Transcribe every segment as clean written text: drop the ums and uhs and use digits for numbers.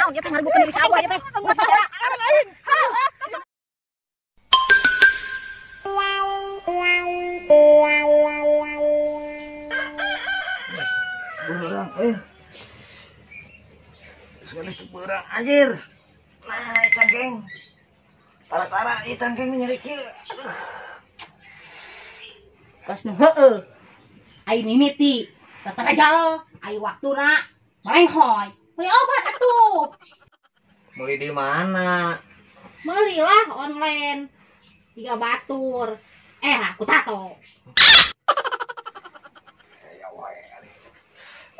Naon ieu teh ngaribukeun diri si Abah ieu teh. Geus bicara. Lain. Berang Sekali berang anjir. Nah, cangkeng. Tara-tara ieu cangkeng nyeri kieu. Aduh. Kos nu heueuh. Ai mimiti tatarajal, ai waktuna melenghoy. Beli obat atuh. Beli di mana? Belilah online. Tiga batur. Aku tato. Ya wae.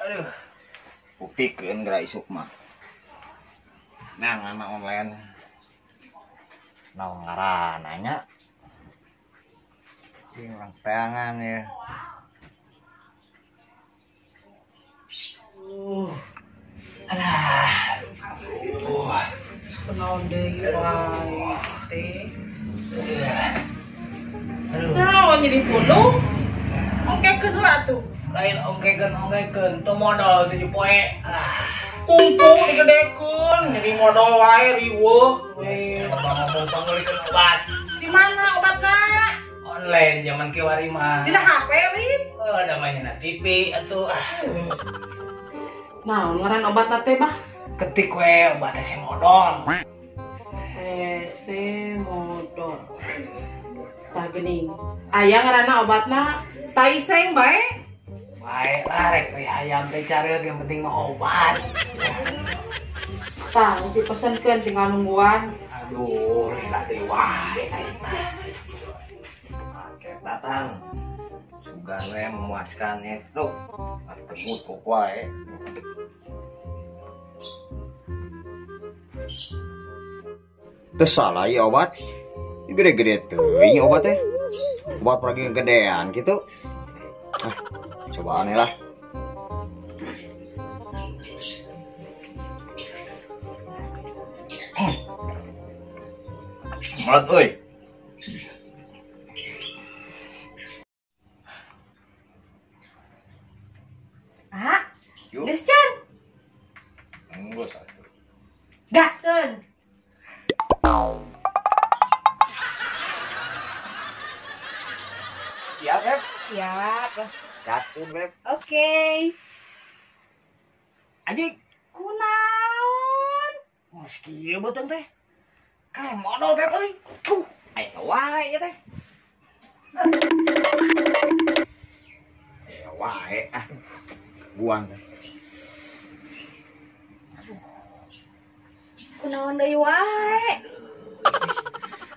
Aduh. Buktikeun geura isuk mah. Nah, mana online. Naon ngaranna nya? Cing urang teangan ya. Alah. Kunaon deui wae teh. Aduh. Naon jadi pundung? Ongkekeun heula atuh. Lain ongkekeun teu modal 7 poe. Alah. Kungkung digedekeun jadi modal wae riweuh we. Ngomong panggulikeun obat. Di mana obatna? Online zaman kiwari mah. Dina HP lin? Oh, namanya na TV atuh. Naon ngaran obatna teh, Bah? Ketik we obat hese modal. Hese modal. Tah geuning. Aya ngaranna obatna taiseng bae. Bae lah rek we hayam teh careug yang penting mah obat. Tah geus dipesenkeun tinggal nungguan. Aduh, lila deui wae Paket datang. Sugan we memuaskan itu. Teu kok wae. Teu salah ieu obat. Gede-gede teuing obat teh. Obat pergi gedean gitu. Ah, cobaan lah. Melet euy. Ah, geus can. Geus atuh. Gaskeun. Siap, Beb? Siap. Gaskeun, Beb. Oke. Anjing, kunaon? Geus kieu beuteung teh. Kayak modal Beb euy. Cuh, aya wae ieu teh. Aya wae ah. Buang teh. Kunaon deui wae?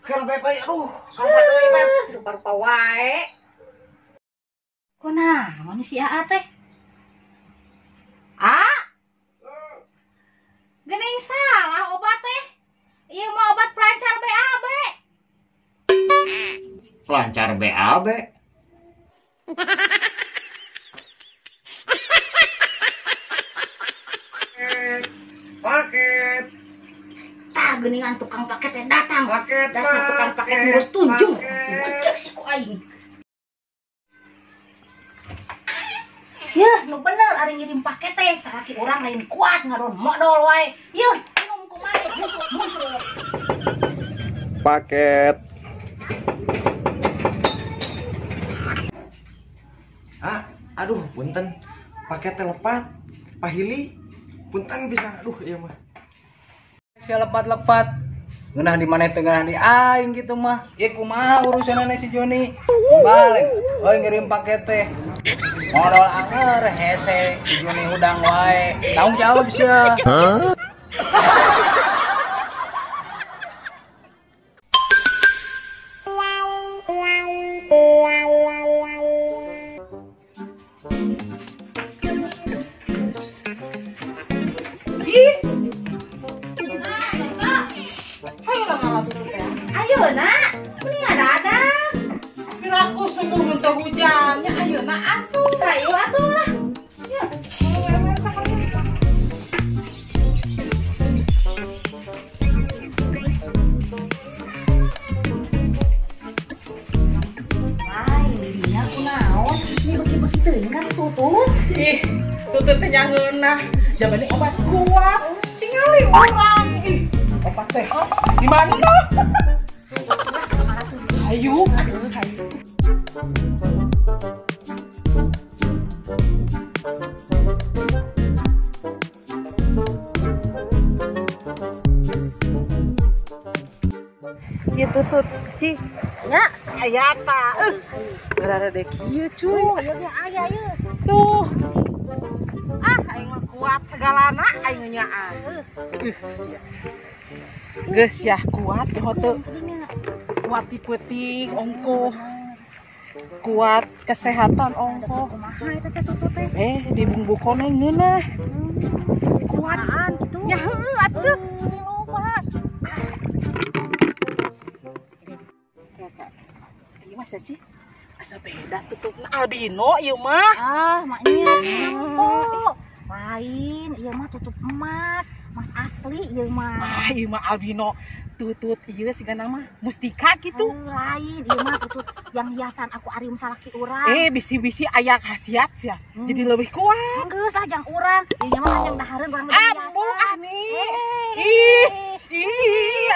Keur Beb euy, aduh, karasa deui Beb. Rupa-rupa wae. Kunaon si Aa teh? Ah? Geuning salah obat teh. Ieu mah obat pelancar BAB. Pelancar BAB? Paket. Tah geuningan tukang paket teh datang. Paket, dasar tukang paket ngurus tunjung. Ngecek si ku aing. Yeuh, nu bener ari ngirim paket teh salaki urang lain kuat ngadon modol wae. Yeuh, minum kumaha muncul. Paket. Ah, aduh, punten. Paket teh lepat. Pahili. Punten bisa, aduh ieu mah. Sia lepat-lepat. Ngeunah di maneh teh ngeunah di aing gitu mah. Ieu kumaha urusanana si Joni? Balik, euy ngirim paket teh. Modal anger hese si Joni hudang wae. Tanggung jawab sia. Huh? Ayeuna, mending ada-ada. Piraku subuh mun teu hujannya ayeuna atuh. Sayu atuh lah. Ya. Wah, ini dinya kunaon? Ini beki-beki teuing kan tutut. Ih, tutut teh ngeunah. Jamane obat kuat. Tingali Kurang. Ih, obat sehat. Di mana? Ayo. Ieu tutut, Ci. Nya, aya ta. Gara dek kieu cuy. Ieu ge aya ieu. Tuh. Ah, aing mah kuat segalana aing nyaah. Sia. Geus yah kuat teu. Kuat di peuting ongkoh. Kuat kesehatan ongkoh. Kumaha eta teh tutut teh? Di bumbu koneng ngeunah. Kuataan kitu. Ya heueuh atuh. Loba. Kakak. Ieu mah Ci. Asa beda tutupna albino ieu mah. Ah, maknya cenah lain, ieu mah tutup emas, emas asli ieu mah. Ah, ieu mah albino. Tutut ieu sigana mah mustika kitu. Lain, ieu mah tutut yang hiasan akuarium salaki urang. Bisi-bisi aya khasiat sia. Jadi lebih kuat. Geus ah jang urang. Ieu mah jang dahareun urang biasa. Ambung ah nih. Ih. Ih.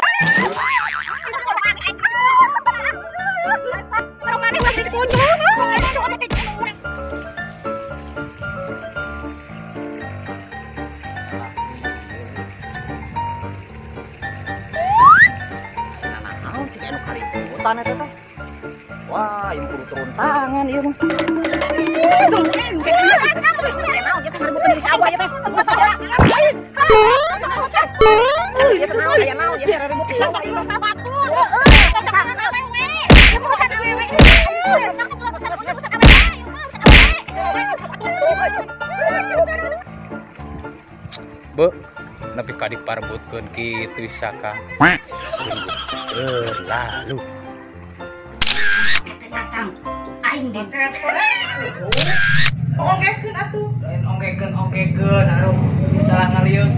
Kaributan eta teh. Wah, ieu kudu turun tangan ieu mah. Be, nepi ka diparbutkeun kitu Isaka. Terlalu. Datang aing den. Ongkekeun atuh. Lain ongkekeun aduh. Salah ngalieung.